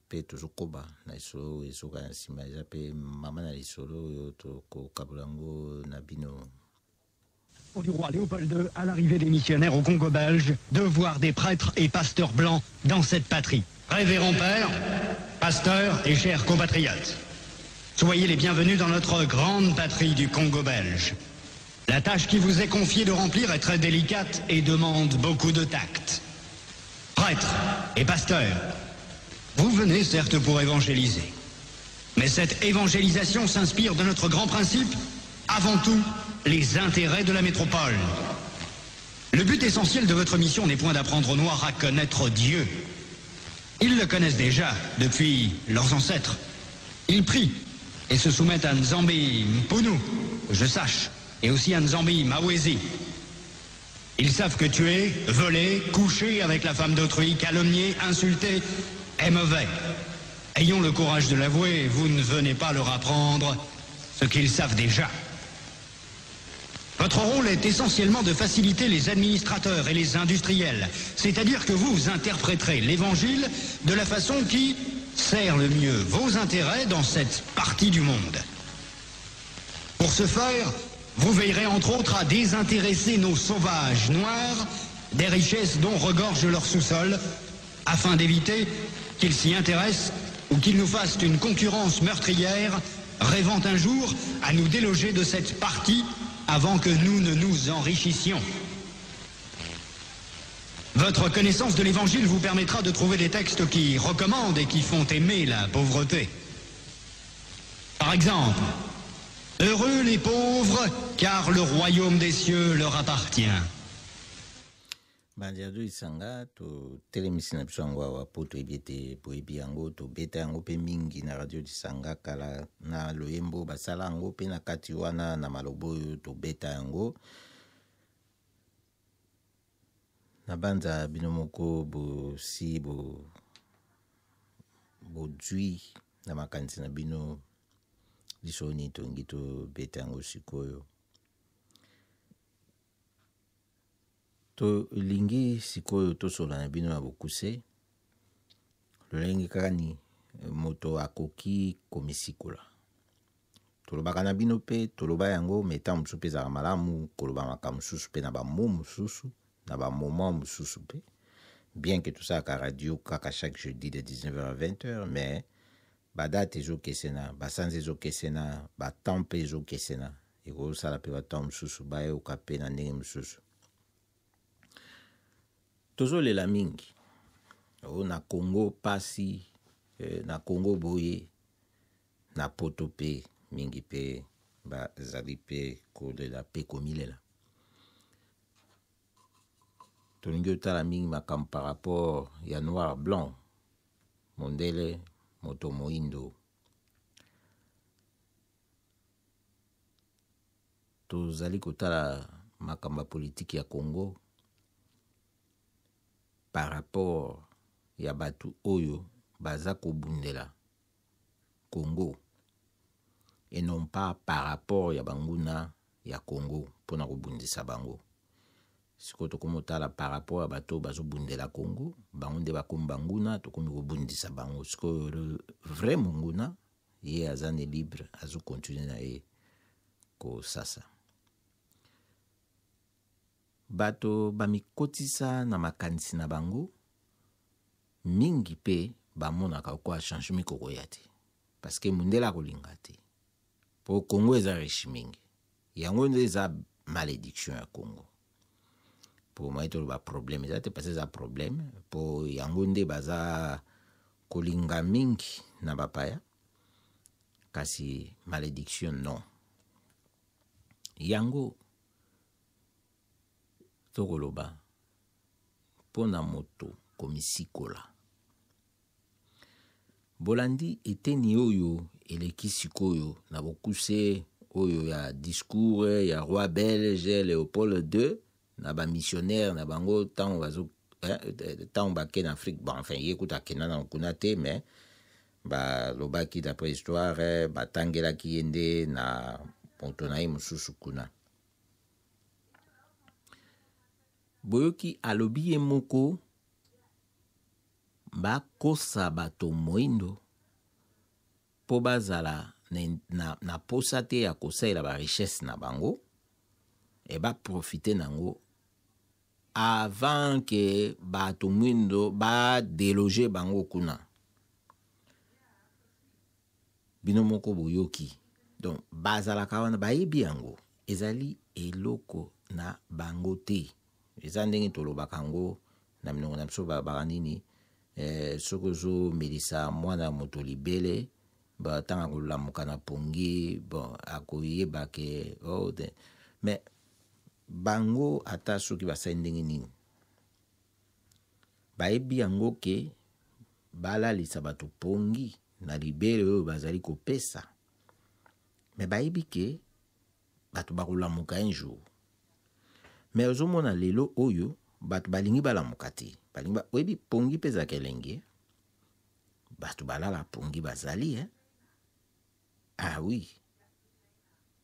mpe tozokoba na lisolo oyo ezoka na nsima eza mpe mama na lisolo oyo tokokabola yango na bino. Du roi Léopold II à l'arrivée des missionnaires au Congo belge de voir des prêtres et pasteurs blancs dans cette patrie. Révérend père, pasteurs et chers compatriotes, soyez les bienvenus dans notre grande patrie du Congo belge. La tâche qui vous est confiée de remplir est très délicate et demande beaucoup de tact. Prêtres et pasteurs, vous venez certes pour évangéliser. Mais cette évangélisation s'inspire de notre grand principe, avant tout, les intérêts de la métropole. Le but essentiel de votre mission n'est point d'apprendre aux Noirs à connaître Dieu. Ils le connaissent déjà depuis leurs ancêtres. Ils prient et se soumettent à Nzambi Mpounou, que je sache, et aussi à Nzambi Mawezi. Ils savent que tuer, voler, coucher avec la femme d'autrui, calomnier, insulter, est mauvais. Ayons le courage de l'avouer, vous ne venez pas leur apprendre ce qu'ils savent déjà. Votre rôle est essentiellement de faciliter les administrateurs et les industriels, c'est-à-dire que vous interpréterez l'évangile de la façon qui sert le mieux vos intérêts dans cette partie du monde. Pour ce faire, vous veillerez entre autres à désintéresser nos sauvages noirs des richesses dont regorge leur sous-sol, afin d'éviter qu'ils s'y intéressent ou qu'ils nous fassent une concurrence meurtrière rêvant un jour à nous déloger de cette partie avant que nous ne nous enrichissions. Votre connaissance de l'évangile vous permettra de trouver des textes qui recommandent et qui font aimer la pauvreté. Par exemple, Heureux les pauvres, car le royaume des cieux leur appartient. Banzi ya lisanga, totelemisi na biso yango awa mpo toyebi ete boyebi yango, tobeta yango mpe mingi na radio Lisanga kala na loyembo basala yango mpe na kati wana na maloba oyo tobeta yango. Na banza bino moko bosi bo bozwi na makanisi na bino lisolo nini tolingi tobeta yango sikoyo. Tolingi sikoyo tosolola na bino na bokuse lolenge kani moto akoki komisikola. Tolobaka na bino mpe toloba yango, me ntango mosusu mpe ezalaka malamu koloba makambo mosusu mpe na bamo mosusu na bamoment mosusu mpe, bien que tosalaka radio kaka chaque jeudi de 19h à 20h, mais badate ezokesena, basanza ezokesena, batemps mpe ezokesena, ekosala mpe batemps mosusu bayoka mpe na ndenge mosusu. Tozolela mingi o na Congo pasi, na Congo boye, na poto mpe mingi mpe bazali mpe kolela mpe komilela. Tolingi otala mingi makambo par rapport ya noir blanc, mondele moto moindo. Tozali kotala makambo ya politiki ya Congo par rapport ya bato oyo baza kobundela Congo et non pas par rapport ya banguna ya Congo mpona kobundisa bango. Sikoyo tokomi kotala par rapport ya bato oyo bazobundela Congo, bango nde bakomi banguna, tokomi kobundisa bango. Sikoyo le vrai monguna ye aza ne libre, azokontinue na ye kosasa. Bato bamikotisa na makanisi na bango mingi mpe bamonaka kwa changement ekokoya te, parce que mondele akolinga te po Congo eza riche mingi. Yango nde eza malédiction ya Congo. Po moye toloba problème eza te, parce que eza problème po yango nde baza kolinga mingi na bapaya, kasi malédiction non. Yango tokoloba mpona moto komisikola. Bolandi eteni oyo eleki sikoyo na bokuse oyo ya discours ya roi belge Léopold II na bamissionnaire na bango ntango bazo ntango bake na Afrique. Bon, enfin ye kuta akenda na kuna te, mais balobaki d'après histoire batangelaki ye nde na moto na ye mosusu kuna. Boyoki alobi ye moko. Bakosa bato moindo mpo bazala na, na, na posa te ya kosalela ba richesse na bango e baprofite na yango avant ke bato mwindo badeloge bango kuna. Bino moko boyoki. Donc bazalaka wana bayebi yango, ezali eloko na bango te. Eza ndenge tolobaka yango na minoko na biso, balobaka nini? Eh, soki ozomelisa mwana moto libele, ba ntango akolamuka na pongi, bon, akoyeba ke oh, de. Mais bango ata soki basali ndenge nini, bayebi yango ke balalisa bato pongi na libele oyo bazali kopesa, me bayebi ke bato bakolamuka un jour. Me ozomona lelo oyo bato balingi balamuka te, balingi ba, oyebi pongi mpe ezalaka elengi, bato balala pongi bazali eh? Ah oui,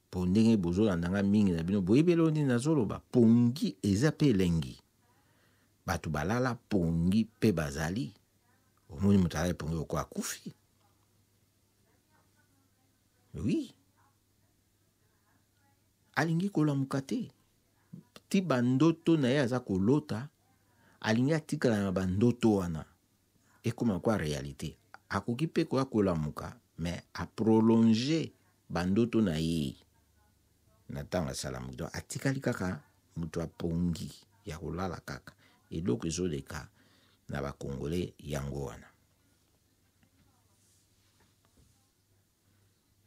po ndenge bozolanda nga mingi na bino boyebi eloko nini nazoloba. Pongi eza mpe elengi, bato balala pongi mpe bazali. Omoni moto alali pongi oko akufi. Oui, alingi kolamuka te, ti bandoto na ye aza kolota, alingi atikala na bandoto wana ekoma kwa realite. Akoki mpe koya kolamuka, mais aprolonge bandoto na ye na ntango asalamuki. Donc atikali kaka moto apongi ya kolala kaka. Eloko ezoleka na bakongole yango wana.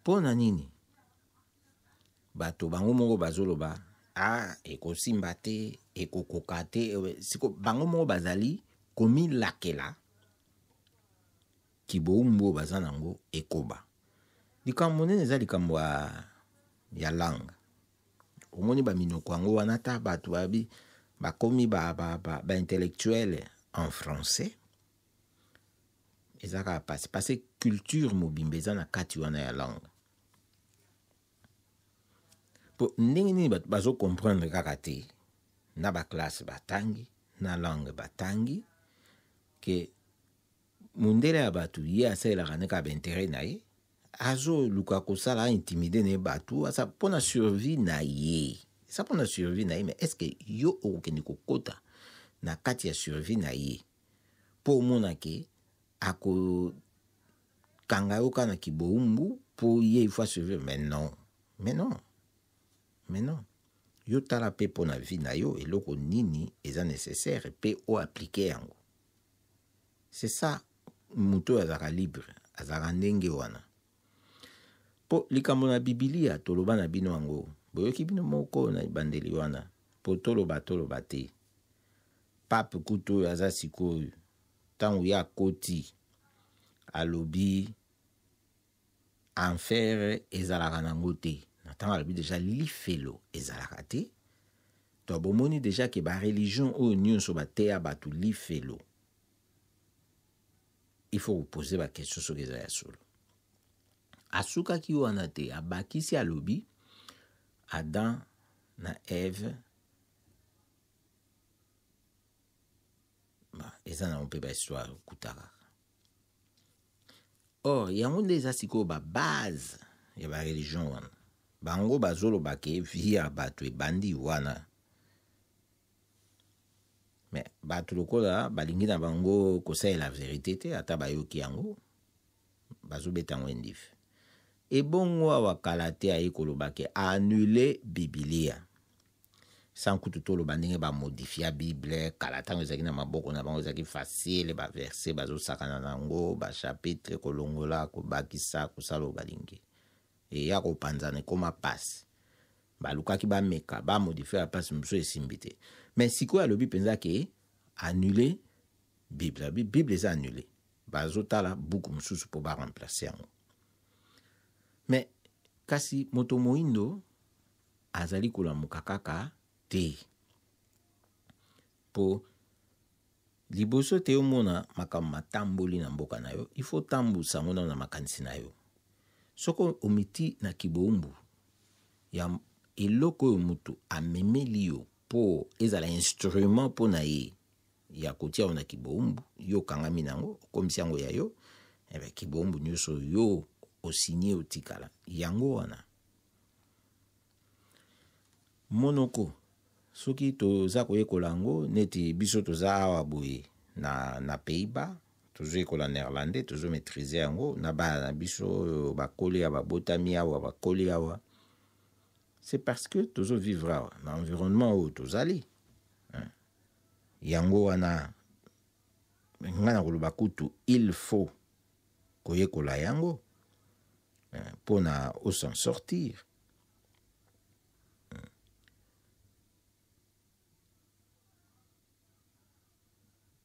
Mpo na nini bato bango moko bazoloba ah, ekosimba te, ekokoka te? Siko bango moko bazali komilakela kibowumbu oyo baza nango ekoba. Likambo monene eza likambo ya langue. Omoni ba minoko yango wana, ata bato babi bakomi ba, ba, ba, ba intellectuel en français, eza kaka pasi, parce que culture mobimba eza na kati wana ya langue. Po ndenge nini bato bazo comprendre kaka te na ba classe batangi, na langue batangi, ke mundele ya bato ye asalelaka ne kaka ba intérêt na ye, azoluka kosala intimide na ye bato, aza mpona survie na ye, eza mpona survie na ye. Mais est-ce que yo okokende kokota na kati ya survie na ye mpo omona ke akokanga yo kaka na kibowumbu mpo ye il faut survivre? Mais non, mais non, mais non. Yo tala mpe mpo na vie na yo eloko nini eza nécessaire mpe oaplike yango. C'est ça, moto oyo azalaka libre azalaka ndenge wana. Mpo likambo na Bibilia toloba na bino yango, boyoki bino moko na ebandeli wana, mpo toloba toloba te. Pape kutu oyo aza sikoyo, ntango ye akoti alobi enfer ezalaka nango te, na ntango alobi deja lifelo ezalaka te. To bomoni deja ke ba religion oyo nyonso bateya bato lifelo, il faut koposer ba question soki eza ya solo. Asukaki wana te, abakisi alobi Adam na Eve ba, eza nango mpe ba histoire okuta kaka. Or yango nde eza sikoyo ba base ya ba religion wana. Bango bazoloba ke vie ya bato ebandi wana, mais bato lokola balingi na bango kosalela verité te, ata bayoki yango bazobeta yango indife. Ebongo awa kala te aye koloba ke annule Bibilia, sans kutu toloba ndenge bamodifia Bible kala ntango ezalaki na maboko na bango, ezalaki facile, baverse bazosakana na yango, bachapitre kolongola, kobakisa, kosala oyo balingi, eya kopanzana ekoma pasi. Balukaki bameka bamodifie ya pasi mosusu esimbi te. Mais sikoyo alobi mpenza ke annule Bible, alobi Bible eza annule, bazotala buku mosusu mpo baremplace yango. Mais kasi moto moindo azali kolamuka kaka te, po liboso te omona makambo matamboli na mboka na yo, il faut tambusa yango nano na makanisi na yo. Soki omiti na kibowumbu ya eloko oyo moto amemeli yo po ezala instrument mpo na ye, ya kotia yo na kibowumbu, yo okangami na yango, okomisi yango ya yo, eh ben, kibowumbu nyonso yo osigne otikala yango wana. Monoko soki toza koyekola yango neti biso toza awa boye na, na Pays-Bas, tozoyekola néerlandais, tozo maîtriser yango na bana na biso oyo bakoli awa, babotami awa, bakoli awa, c'est parce que tozo vivre awa na environnement oyo tozali, hein. Yango wana nga na koloba kutu il faut koyekola yango mpona o s'en sortir.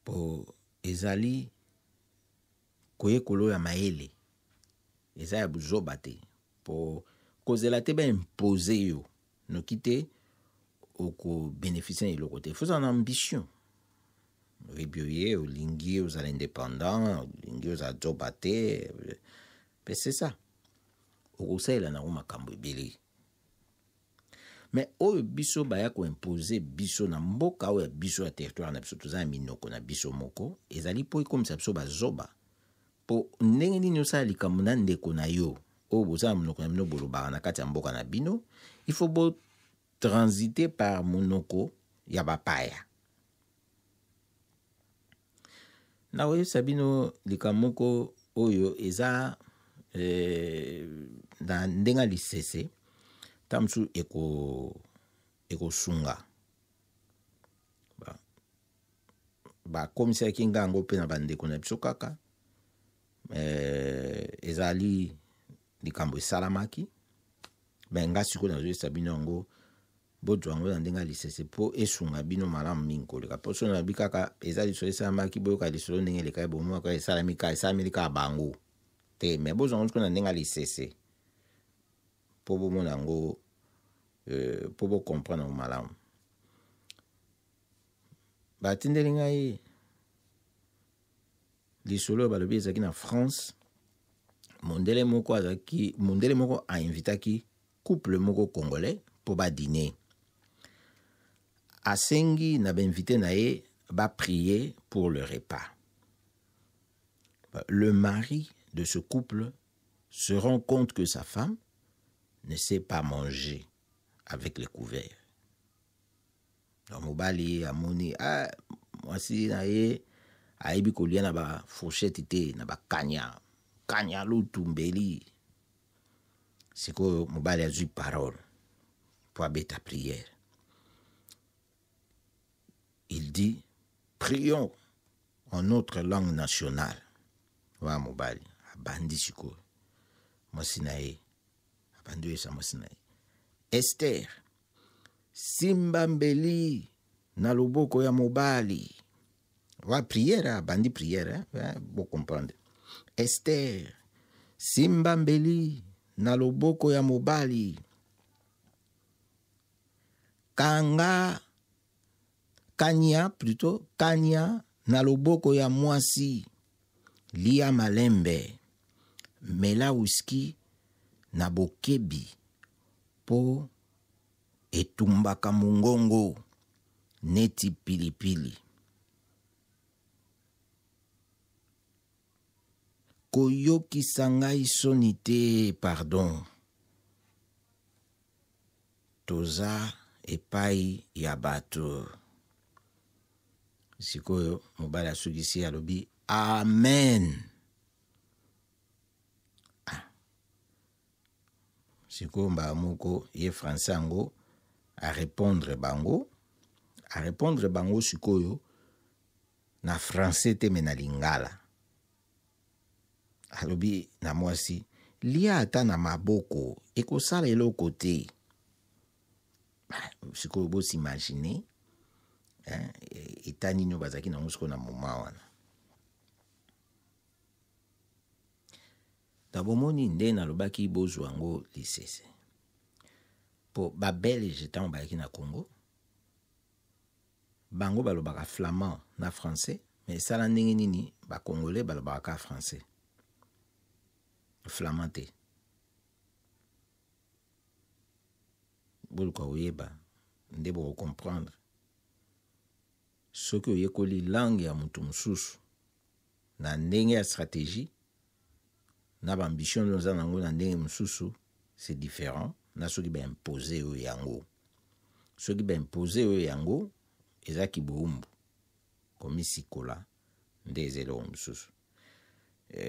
Po ezali koyekola oyo ya mayele, eza ya buzoba te, po kozela te ba imposer yo noki te oko beneficier na eloko te. Faut ozala na ambition, oyebi oye olingi ozala indépendant, olingi ozala zoba te, pe c'est ça, okosalela nango makambo ebele. Mais oyo biso baya koimpose biso na mboka oyo ya biso ya territoire na biso, toza na minoko na biso moko, ezali mpo ekomisa biso bazoba. Mpo ndenge nini osala likambo na ndeko na yo oyo boza na monoko na bino bolobaka na kati ya mboka na bino, il faut bo transiter par monoko ya bapaya. Nakoyebisa bino likambo moko oyo eza na ndenge ya lisese, ntango mosusu ekosunga. Bakomisaki nga yango mpe na bandeko na biso kaka, ezali likambo esalamaki, me nga sikoyo nazoyebisa bino yango, bozwa yango na ndenge ya lisese mpo esunga bino malamu mingi koleka. Mpo soki nalobi kaka eza lisolo esalamaki, boyoka lisolo ndenge elekaki, bomona kaka esalami kaka, esalameli kaka bango te, me bozwa yango sikoyo na ndenge ya lisese mpo bomona yango, mpo bocomprendre yango malamu. Batindeli ngai lisolo oyo balobi ezalaki na France, mondele moko azalaki, mondele moko ainvitaki couple moko congolais mpo ba dîner. Asengi na bainvité na ye ba prier pour le repas. Le mari de ce couple se rend compte que sa femme ne sait pas manger avec les couverts. Donc mobali amoni, ah, mwasi na ye ayebi kolia na ba fourchette te, na ba kanya, kanya lutu mbeli. Sikoyo mobali azwi parole po abeta prière. Il dit, prions en notre langue nationale. Wa mobali abandi sikoyo mwasi na ye, abandi oyesa mwasi na ye, Esther, simba mbeli na loboko ya mobali. Wa prière, abandi prière, hein, bo comprendre. Esther, simba mbeli na loboko ya mobali, kanga kanya, plutôt kanya na loboko ya mwasi, lia malembe, mela whisky na bokebi po etumbaka mongongo neti pilipili. Koyokisa ngai soni te, pardon. Toza epai ya bato. Sikoyo mobali asukisi alobi amen. Ah. Sikoyo mbala moko ye français yango a répondre bango, a répondre bango sikoyo na français te me na lingala. Alobi na mwasi, lia ata na maboko, ekosala eloko te. Sikoyo bosimagine, hein, eta nini oyo bazalaki nango sikoyo na moma wana. Na bomoni nde nalobaki bozwa yango lisese. Po ba Belge ntango bayaki na Congo, bango balobaka flamand na français, mais esala ndenge nini ba Congolais balobaka kaka français, flamand te. Boluka koyeba nde boko comprendre. Soki oyekoli langue ya moto mosusu na ndenge ya stratégie na ba ambition oyo oza nango na ndenge mosusu, c'est différent na soki ba imposer yo yango. Soki ba imposer yo yango, eza kibowumbu. Komisikola nde eza eloko mosusu.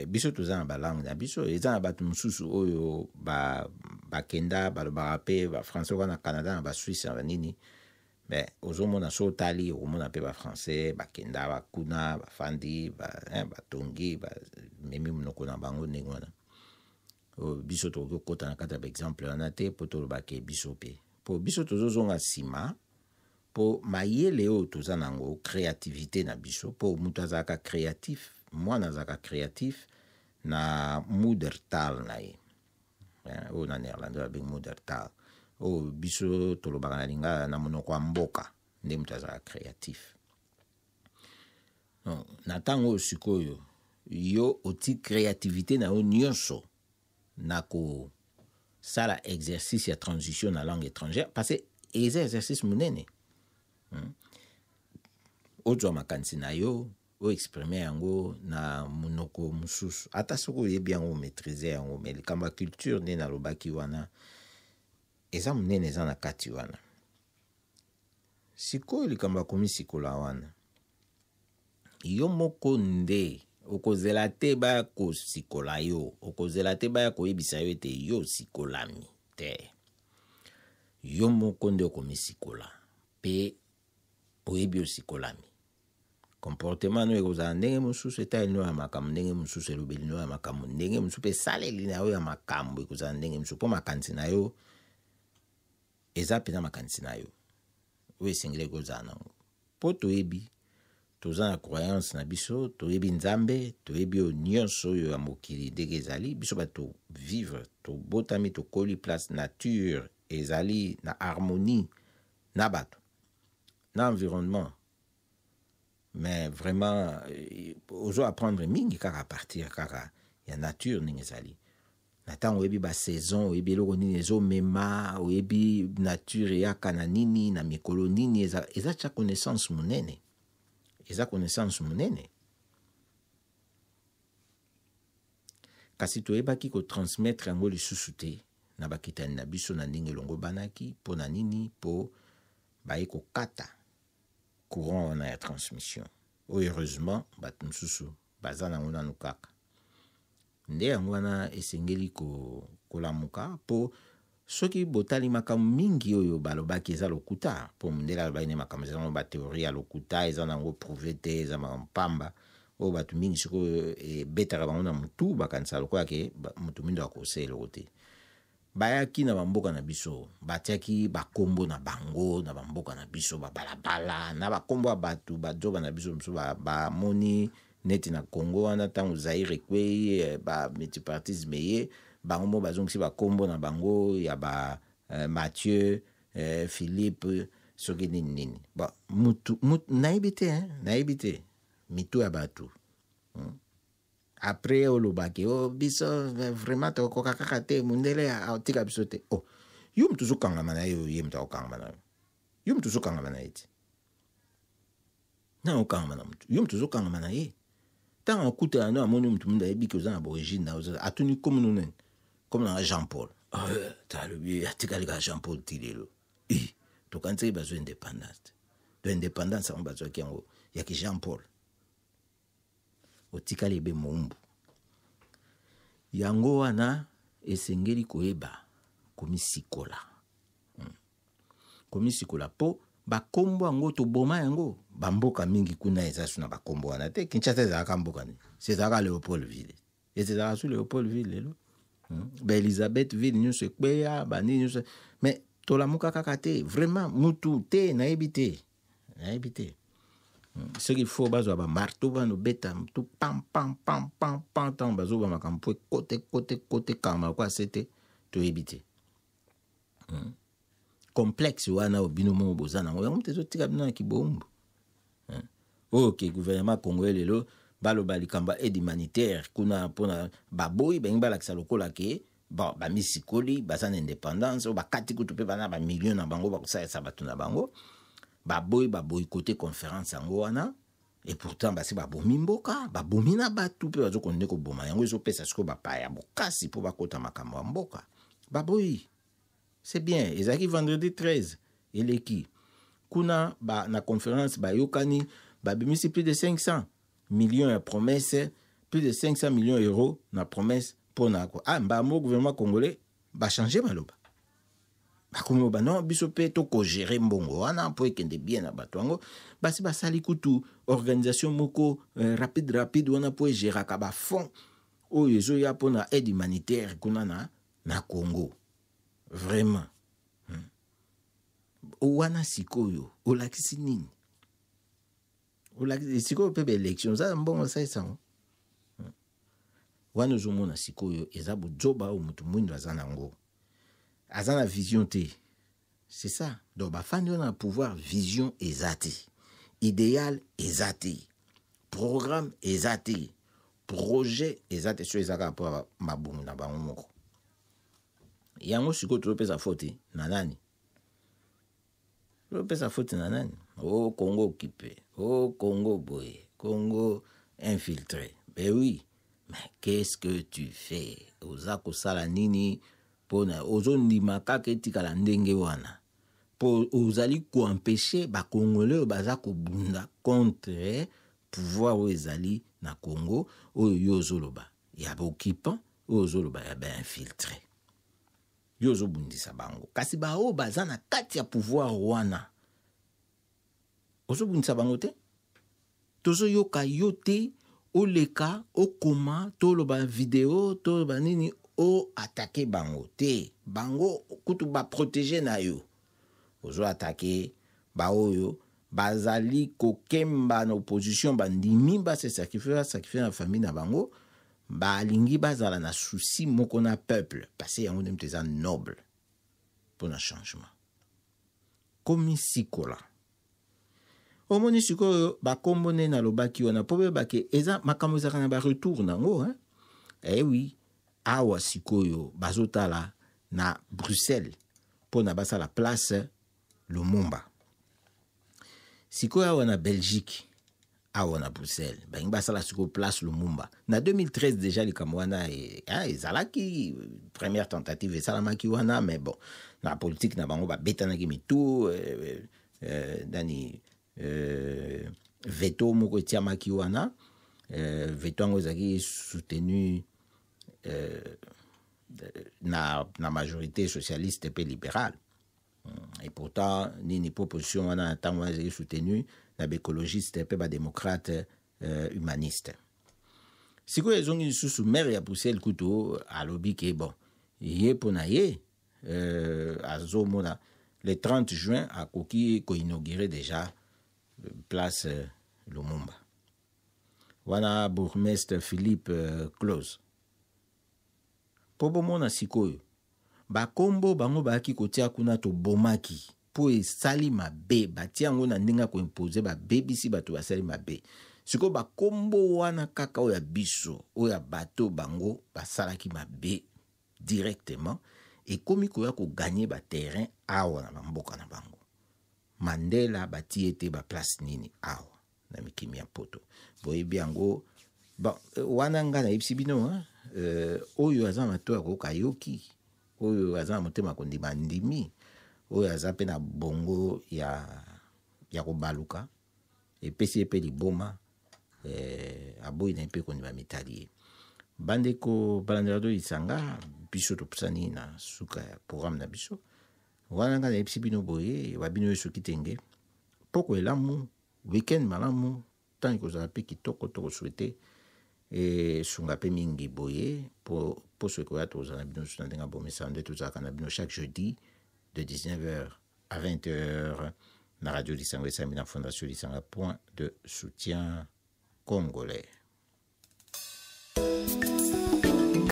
Biso toza na balangue na biso, eza na bato mosusu oyo bakenda balobaka pe ba français oyo na Canada na ba Suisse na banini, mais ozomona so otali okomona pe ba français bakenda bakuna bafandi batongi bamemi monoko na bango ndenge wana. Oyo biso tokoki kokota na kati ya ba exemple wana te po tolobake biso pe, po biso tozozonga nsima po mayele oyo toza nango, créativité na biso, po moto azalaka créatif, mwana azalaka créatif na moedertaal na ye. Oyo na néerlandais babengi moedertaal, oyo biso tolobaka na lingala na monoko ya mboka, nde moto azalaka créatif. Donc, na ntango oyo sikoyo yo oti créativité na yo nyonso na kosala exercice ya transition na langue étrangère, parce que eza exercice monene. Ozwa makanisi na yo, oexprime yango na monoko mosusu, ata soki oyebi yango, omaîtrise yango, mais likambo ya culture nde nalobaki wana eza monene, eza na kati wana. Sikoyo likambo ya komisikola wana, yo moko nde okozela te baya kosikola yo, okozela te baya koyebisa yo ete yo osikolami te. Yo moko nde okomisikola pe oyebi osikolami. Comportement no ekozala ndenge mosusu, etali no ya makambo ndenge mosusu, elobeli no ya makambo ndenge mosusu, pe esaleli na yo ya makambo ekozala ndenge mosusu, po makanisi na yo eza mpenza makanisi na yo oyo esengeli kozala nango. Po toyebi, toza na croyance na biso, toyebi Nzambe, toyebi oyo nyonso oyo ya mokili ndenge ezali. Biso bato vivre, tobotami, tokoli place nature ezali na harmonie na bato, na environnement. Mais vraiment, ozo apprendre mingi kaka à partir kaka ya nature ndenge ezali. Na ntango oyebi ba saison, oyebi eloko nini ezomema, oyebi nature eyaka na nini, na mikolo nini, eza tia connaissance monene. Eza connaissance monene. Kasi toyebaki kotransmettre yango lisusu te na bakitani na biso na ndenge elongo banaki, mpo na nini? Mpo baye kokata courant wana ya transmission. Oyo heureusement bato mosusu baza nango nanu kaka. Nde yango wana esengeli kolamuka, mpo soki botali makambo mingi oyo balobaki eza lokuta, mpo mondele alobaki nde makambo eza nango ba théorie ya lokuta, eza nango prouvé te, eza makambo pamba oyo bato mingi sikoyo ebetaka bango na mutu, bakanisa lokola ke mutu mindo akosala eloko te. Bayaki na bamboka na biso, batiaki bakombo na bango na bamboka na biso, babalabala na bakombo ya bato bazoba na biso mosusu bamoni neti na Congo wana ntango Zaire ekwei, ba multipartisme ye, bango mo bazongisi bakombo na bango ya ba Mathieu, Philippe, soki nini nini. Bon, mutu, mutu, nayebi te, hein, nayebi te mitu ya bato. Après olobaki, oh, biso vraiment tokoka kaka te, mundele atika biso te. Oh, yo mutu ozokangama na ye, ye mutu akokangama na yo. Yo mutu ozokangama na ye te. Na okangama na mutu, yo mutu ozokangama na ye. Ntango akutana na yo, amoni mutu mundu ayebi ke oza na origine na yo, atuni komi no nani? Komi na Jean Paul. Talobi atikali kaka Jean Paul ti lelo. Eh, tokanisaki bazwa indépendance. To indépendance yango bazwaki yango ya ki Jean Paul. Otikali ebe moumbu. Yango wana esengeli koyeba komisikola. Komisikola po bakombo yango toboma yango. Bamboka mingi kuna eza su na bakombo wana te. Kinshasa ezalaka mboka nini? Se ezalaka Léopoldville. Ezalaka su Léopoldville lelo. Ba Elizabethville nyonso ekweya, ba nini nyonso. Mais tolamuka kaka te. Vraiment mutu te, nayebi te. Nayebi te. Soki faut bazwa ba marteau bano beta mutu pam pam pam pam pam tango bazoba makambo po kote kote kote kama kwa sete toyebi te. Complexe wana oyo bino moko boza nango, yango moto ezotika bino na kibombo. Oyo ke gouvernement congolais lelo baloba likambo ya aide humanitaire kuna mpona baboyi balingi balakisa lokola ke bon bamisikoli baza na indépendance oyo bakati kutu mpe bana ba million na bango bakosalisa bato na bango. Baboyi baboycotter conférence yango wana. Et pourtant basi babomi mboka, babomi na bato mpe bazokonde koboma. Yango ezopesa sikoyo bapaya bokasi mpo bakota makambo ya mboka. Baboyi, c'est bien. Ezalaki vendredi 13 eleki kuna ba, na conférence bayokani, babimisi plus de 500 millions ya promesse, plus de 500 millions euros na promesse mpona ah, mbamo gouvernement congolais bachange maloba, bakomi ba non, biso mpe tokogérer mbongo wana mpo ekende bien na bato yango. Basi basali kutu organisation moko rapide rapide wana mpo egéraka bafonds oyo ezoya mpona aide humanitaire kuna na Congo. Vraiment, Wana sikoyo olakisi nini? Olakisi sikoyo mpe baélection oza mbongo osalisango wana. Ozomona sikoyo eza bozoba oyo motu mwindo aza nango, aza na vision te, c'est ça. Donc bafandi wana na pouvoir, vision eza te, idéal eza te, programme eza te, projet eza te. So eza kaka mpo mabungu na bango moko. Yango sikoyo tozopesa faute na nani? Tozopesa faute na nani? O Congo occupé, o Congo boye, Congo infiltré. Ben oui, mais qu'est-ce que tu fais? Oza kosala nini mpona ozondima kaka etikala ndenge wana, mpo ozali koempêcher bakongolais oyo baza kobunda contre pouvoir oyo ezali na Congo, oyo yo ozoloba ya baoccupant, oyo ozoloba ya bainfiltré? Yo ozobundisa bango, kasi baoyo baza na kati ya pouvoir wana ozobundisa bango te. Tozoyoka yo te oleka okoma, toloba video, toloba nini, oattaquer bango te. Bango kutu baprotéger na yo, ozoattaquer baoyo bazali kokemba na opposition, bandimi base sacrifier, basacrifier na famille na bango, balingi bazala na souci moko na peuple, parce yango nde moto eza noble mpona changement. Komi sikola omoni sikoyo bakombo nde nalobaki wana mpo boyebake eza makambo ezalaka na baretour nango, hein? Eh oui, awa sikoyo bazotala na Bruxelles mpo na basala place Lumumba. Sikoyo awa na Belgique, awa na Bruxelles, balingi basala sikoyo place Lumumba. Na 2013 déjà likambo wana ezalaki, première tentative esalamaki wana, mais bon, na politique na bango babetanaki mitu, nani, veto moko etiamaki wana. Veto yango ezalaki soutenu na majorité socialiste mpe libérale. Et pourtant nini, proposition wana na ntango wana ezalaki soutenu na baécologiste mpe badémocrate humaniste. Sikoyo ezongi lisusu. Maire ya Bruxelles kutu alobi ke bon, ye mpo na ye azomona le 30 juin akoki koinaugurer déjà place Lumumba wana, bourgmestre Philippe Close. Mpo bomona sikoyo bakombo bango bayaki kotia kuna, tobomaki mpo esali mabe, batia yango na ndenge ya koimposer, babebisi bato, basali mabe. Sikoyo bakombo wana kaka oyo ya biso, oyo ya bato bango basalaki mabe directement, ekomi koya kogagner baterrain awa na bamboka na bango. Mandela batie ete baplace nini awa na mikimi ya Poto, boyebi yango. Bon, wana nga nayebisi bino, oyo aza na matoi akoyoka ayoki, oyo aza na motema kondima ndimi, oyo aza mpe na bongo ya kobaluka epesi ye mpe liboma, aboyi na ye mpe kondima mitali ye. Bandeko balandela to lisanga, biso topusani na suka ya programme na biso wana. Ngai nayebisi bino boye, wa bino oyo soki tenge poko elamu, weekend malamu, ntango ekozala mpe kitoko. Tokosouhaiter esunga mpe mingi boye po poso ekoya tokozala na bino na ndenge bomesana nde tozalaka na bino chaque jeudi de 19h à 20h na radio Lisanga, esalami na Fondation Lisanga, point de soutien congolais.